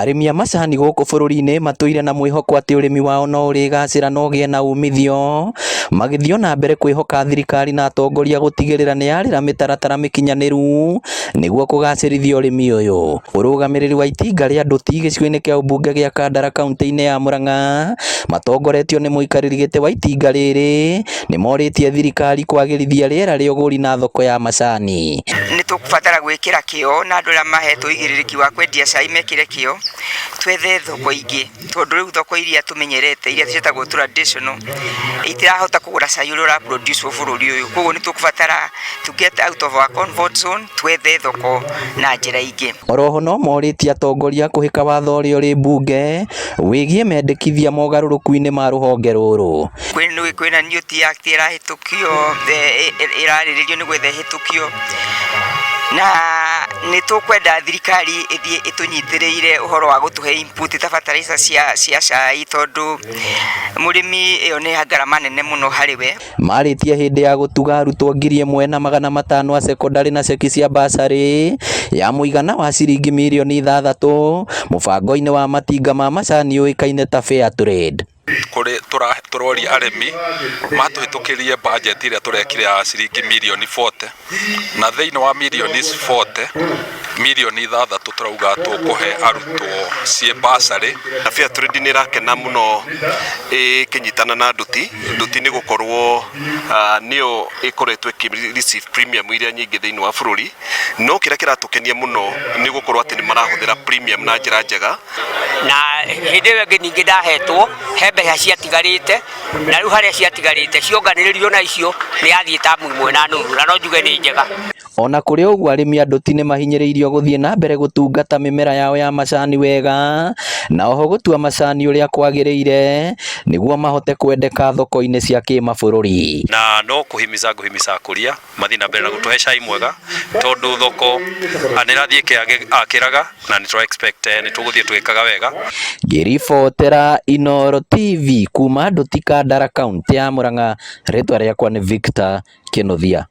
Arĩmi a macani gũkũ bũrũri-inĩ matũire na mwĩhoko atĩ ũrĩmi wao no ũrĩgacĩra na ũgĩe na umithio, magĩthiĩ ona mbere kwĩhoka thirikari na atongoria gũtigĩrĩra nĩ yarĩra mĩtaratara mĩkinyanĩru nĩguo kũgacĩrithia ũrĩmi ũyũ. Ũrũgamĩrĩri wa itinga rĩa Ndũti gĩcigo-inĩ kĩa ũmbunge gĩa Kandara kaunti-inĩ ya Murang'a matongoretio nĩ mũikarĩri gĩtĩ wa itinga rĩrĩ nĩ morĩtie thirikari kwagĩrithia rĩera rĩa ũgũri na thoko ya macani. Nĩ tũkũbatara gwĩkĩra kĩo na andũ arĩa mahetwo ũigĩrĩrĩki wa kwendia cai mekĩre kĩo, twethe thoko ingĩ tondũ rĩu thoko iria tũmenyerete iria ciĩtagwo traditional itirahota kũgũra cai ũrĩa ũra produce wo bũrũri ũyũ. Koguo nĩ tũkũbatara to get out of our comfort zone twethe thoko na njĩra ingĩ. Oroho no morĩtie atongoria kũhĩka watho ũrĩa ũrĩ mbunge wĩgiĩ mendekithia mogarũrũku-inĩ ma rũhonge rũrũ. Kwĩna new Tea Act ĩrahĩtũkio, ĩrarĩrĩrio nĩ gwetha ĩhĩtũkio, na nĩ tũkwenda thirikari ĩthiĩ ĩtũnyitĩrĩire ũhoro wa gũtũhe input ta bataraitha cia cai tondũ mũrĩmi ĩyo nĩ ngarama nene mũno harĩ we. Marĩtie hĩndĩ ya gũtuga arutwo 1500 a cekondarĩ na ceki cia bursary ya mũigana wa ciringi mirioni 6 mũbango-inĩ wa matinga ma macani ũĩkaine ta Fair Trade. Kũrĩ tũroria arĩmi matũhĩtũkĩrie budget ĩrĩa tũrekire ya ciringi mirioni 40, na thĩinĩ wa mirioni 40, mirioni 6 tũrauga tũkũhe arutwo ciĩ bursary. Na Fair Trade nĩ ĩrakena mũno ĩkĩnyitana na Nduti. Nduti nĩ gũkorwo nĩyo ĩkoretwo ĩkĩ receive premium iria nyingĩ thĩinĩ wa bũrũri, no kĩrĩa kĩratũkenia mũno nĩ gũkorwo atĩ nĩ marahũthĩra premium na njĩra njega. Na hĩndĩ ĩyo ĩngĩ ningĩ ndahetwo he mbeca ciatigarĩte, na rĩu harĩa ciatigarĩte cionganĩrĩrio na icio nĩ yathiĩ tamu 1.5, na no njuge nĩ njega. Ona kũrĩ ũguo, arĩmi a Ndũti nĩ mahinyĩrĩirio gũthiĩ na mbere gũtungata mĩmera yao ya macani wega na oho gũtua macani ũrĩa kwagĩrĩire nĩguo mahote kwendeka thoko-inĩ cia kĩmabũrũri. Na no kũhimiza ngũhimiza akũria mathiĩ na mbere na gũtũhe cai mwega, tondũ thoko nĩ ĩrathiĩ ĩkĩagĩraga na nĩ tũra expect nĩ tũgũthiĩ tũgĩkaga wega. Ngĩribotera Inooro TV kuma Ndũti, Kandara, kaũntĩ ya Murang'a, rĩtwa rĩakwa nĩ Victor Kĩnuthia.